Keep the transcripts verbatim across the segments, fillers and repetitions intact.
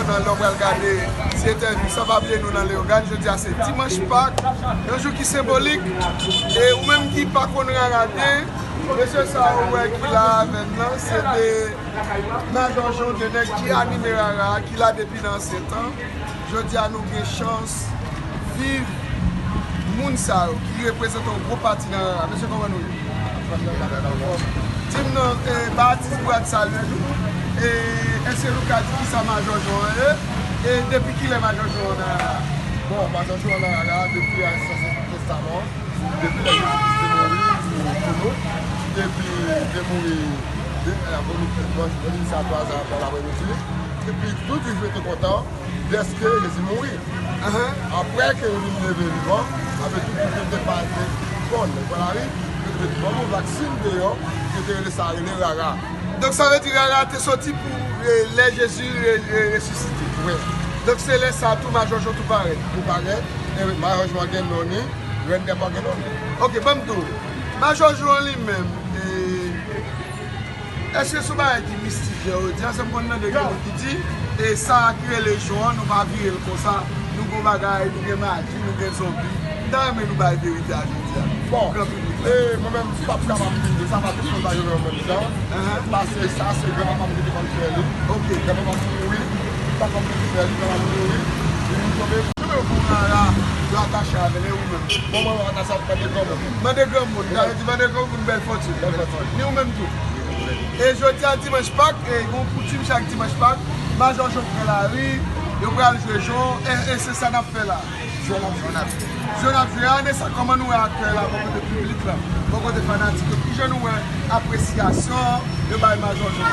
Lè w pral gade ti entèvyou sa, pa bliye nou nan Leyogàn. Jodi a se dimanch Pak, yon jou ki senbolik. E ou menm ki pa konn Rara de, mesye sa ou wè ki la avè n lan, se de Majò Jon, de nèg ki anime Rara, ki la depi nan ansyen tan. Jodi a nou gen chans viv moun sa yo ki reprezante yon gwo pati nan Rara. Mesye, kòman nou ye? Di m non, e, pa atis Brad salye nou. E, èske nou ka di kisa Majò Jon an ye? E depi kilè Majò Jon an nan Rara? Bon, Majò Jon an nan Rara depi Ansyen Testaman. Depi lè Jezi te mouri pou, pou nou, depi li te mouri, de, e, pou nou, bon, nou vin sa twa zan apre lapremidi. Epi tout jwif yo te kontan dèske Jezi mouri. Apre ke li vin leve vivan, apre tout jwif yo te pa te konn, ou konn la wi, yo te ban nou vaksin deyò, yo te rele sa rele Rara. Donk sa vle di Rara te soti pou, e, lè Jezi re, re, resisite. Wi. Donk se lè sa tou Majò Jon tou parèt. Tou parèt. E Majò Jon gen non li, Rèn Dèmò gen non li. Ok, ban m di w. Majò Jon li menm, e, èske se yon bagay ki mistik jan yo di a? Sa m konn tande gen moun ki di, e, sa ki rele Jon an, nou pa vire l konsa. Nou gon bagay, nou gen maji, nou gen zonbi. M ta renmen nou bay verite a jodi a. Bon, gran piblik la. E mwen menm, m p ap kapab di nou sa, paske se yon bagay yo menm jan. Paske sa, se granpapa m ki te konn fè li. Ok. Granpapa m mouri, papa m ki te fè li, granpapa m mouri. Li vin tonbe. Ki moun Rara yo atache avè l, e ou menm? Bon, mwen, mwen atache avèk Mande Granmoun. Mande Granmoun, sa vle di Mande Granmoun, Bèl Fòtin. Bèl Fòtin. Ni ou menm tou. E jodi a, dimanch Pak, e gon koutim chak dimanch Pak, Majò Jon pran lari, yo pral jwe Jon, e, e se sa n ap fè la. Jwe n ap jwe. Jwe n ap jwe a, Nessa, kòman nou wè akèy la bò kote piblik la, bò kote fanatik yo? Kijan nou wè apresyasyon yo bay Majò Jon?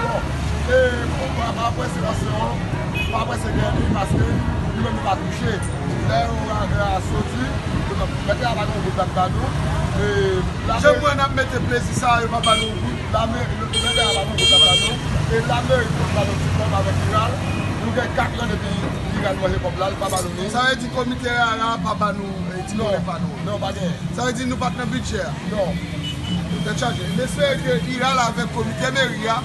Bon, e, bon, pa, pa apresyasyon, pa apresye gen li paske nou menm nou pa touche. Lè yo a, a soti, yo t ap mete a pa gen yon goud la ba nou. E, jan m wè n ap mete plezi sa, yo pa ba nou yon goud. Lame, lè yo a pa gen yon goud la ba nou. E lameri konn ba nou ti kòb avèk Iral. Nou gen kat lan depi Iral manje kòb la, li pa ba nou ni. Sa vle di komite Rara pa ba nou, e, ti dola pa nou. Non, pa gen. Sa vle di nou pa t nan bidjè a. Non. Tèt chaje. M espere ke Iral avèk komite meri a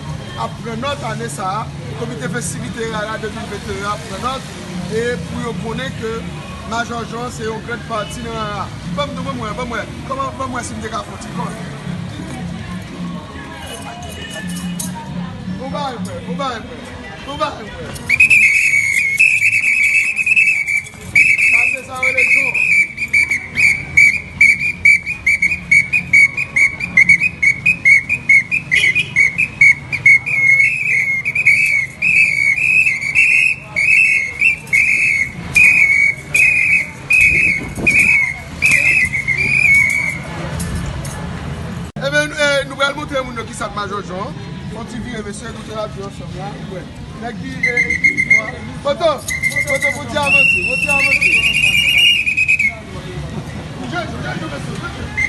ap pran nòt ane sa a. Komite festivite Rara de mil venteyen ap pran nòt. E pou yo konnen ke Majò Jon se yon grand pati nan Rara. Ban m di w, ban m wè, ban m wè. Kòman, ban m wè si m te ka fè yon ti kòb. Bon bagay, frè, bon bagay, frè. Bon bagay, frè. Sa se sa yo rele Jon. Ebyen, e, nou pral montre moun yo kisa k Majò Jon. Fè yon ti vire, mesye, nou te la di ansanm la. Nèg ki, e, ki, foto, foto pou ti avanse, pou ti avanse. Jezi, Jezi, mesye, Jezi.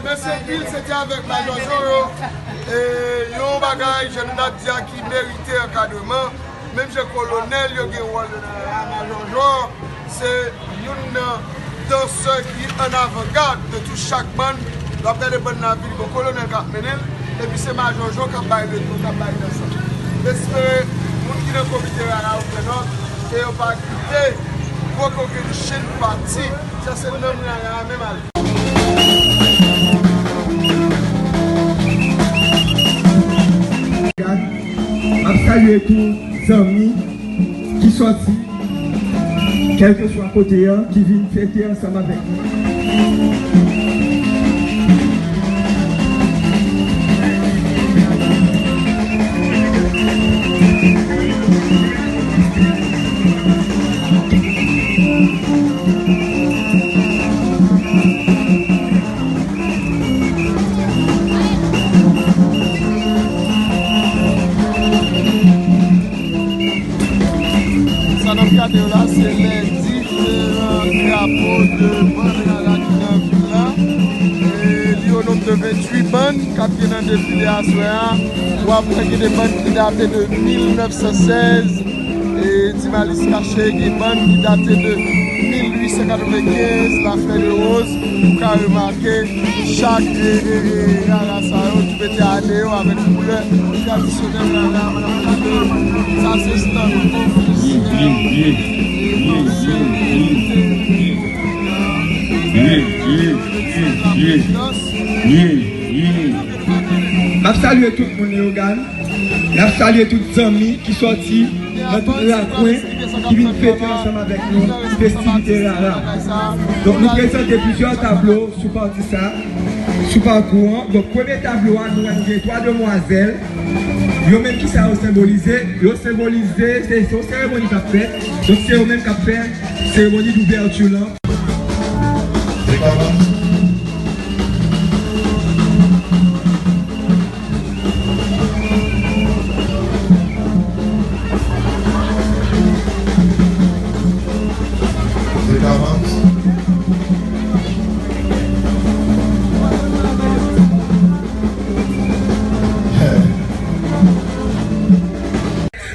Mèsi anpil, se te avèk Majò Jon yo. E yon bagay, jan nou t ap di a, ki merite ankadreman. Menm jan kolonèl yo gen wòl yo nan Rara, Majò Jon se youn nan dansè ki an avangad de tout chak bann. Lè w ap gade bann nan ap vini, gon kolonèl k ap mennen l, epi se Majò Jon k ap bay leton, k ap bay dans lan. M espere moun ki nan komite Rara yo pran nòt e yo pa kite gwo kokenn chenn pati. Sa se nanm Rara a menm ale. M ap salye tou zanmi ki sòti, kèlkeswa kote a, ki vin fete ansanm avèk nou. Yo la, se lè diferan drapo de bann rara ki nan vil la. E li o nonb de venntuit bann k ap gen nan defile aswè a. W ap wè gen de bann ki date de mil nèf san sèz. E Ti Malis Kache, gen bann ki date de mil uit san katrevenkenz, Laflè de Woz. Ou ka remake, chak, e, e, e, rara sa yo, tou mete ane yo avèk koulè tradisyonèl rara. Sa se stand ofisye. M ap salye tout moun Leyogàn. M ap salye tout zanmi ki sòti nan tout rakwen ki vin fete ansanm avèk nou festivite rara. Donk, nou prezante plizyè tablo sou pati sa, sou pakou an. Donk, premye tablo a, nou wè nou gen twa demwazèl. Yo menm, kisa yo senbolize? Yo senbolize, se, se yon seremoni k ap fèt. Donk, se yo menm k ap fè seremoni douvèti lan.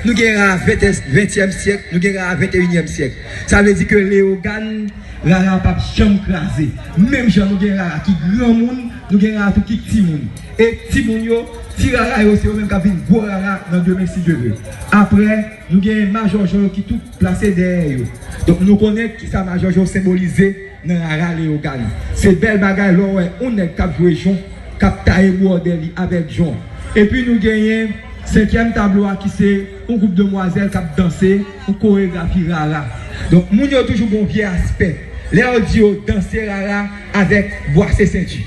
Nou gen rara ventyèm syèk, nou gen rara venteyinyèm syèk. Sa vle di ke Leyogàn, rara p ap janm kraze. Menm jan nou gen rara ki granmoun, nou gen rara tou ki timoun. E timoun yo, ti rara yo, se yo menm k ap vin gwo rara nan demen, si Dye vle. Apre, nou gen majòjò yo ki tou plase dèyè yo. Donk, nou konnen kisa majòjò senbolize nan rara Leyogàn. Se bèl bagay lè w wè yon nèg k ap jwe jon, k ap taye bwòdè li avèk jon. Epi nou genyen senkyèm tablo a ki se yon gwoup demwazèl k ap danse yon koregrafi rara. Donk, moun yo toujou gen yon vye aspè. Lè yo di yo danse rara avèk bwase senti.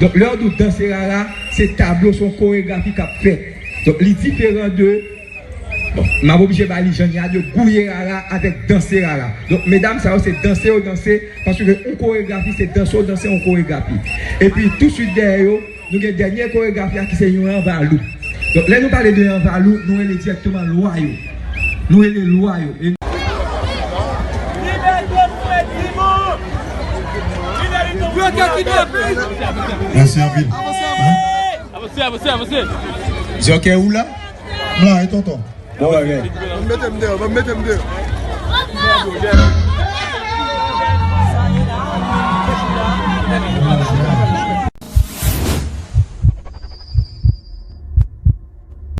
Donk, lè yo di w danse rara, se tablo, se yon koregrafi k ap fèt. Donk, li diferan de Bon, m ap oblije ba li jan li a, de gouye rara avèk danse rara. Donk, medam sa yo, se danse yo danse, paske yon koregrafi, se danse yo danse yon koregrafi. Epi, tousuit dèyè yo, nou gen dènye koregrafi a ki se yon anvalou. Donk, lè nou pale de anvalou, nou rele dirèkteman lwa yo. Nou rele lwa yo. E Mèsi anpil. Avanse, avanse, avanse. Di ok ou la? Bon bagay. Ban m mete m deyò, ban m mete m deyò.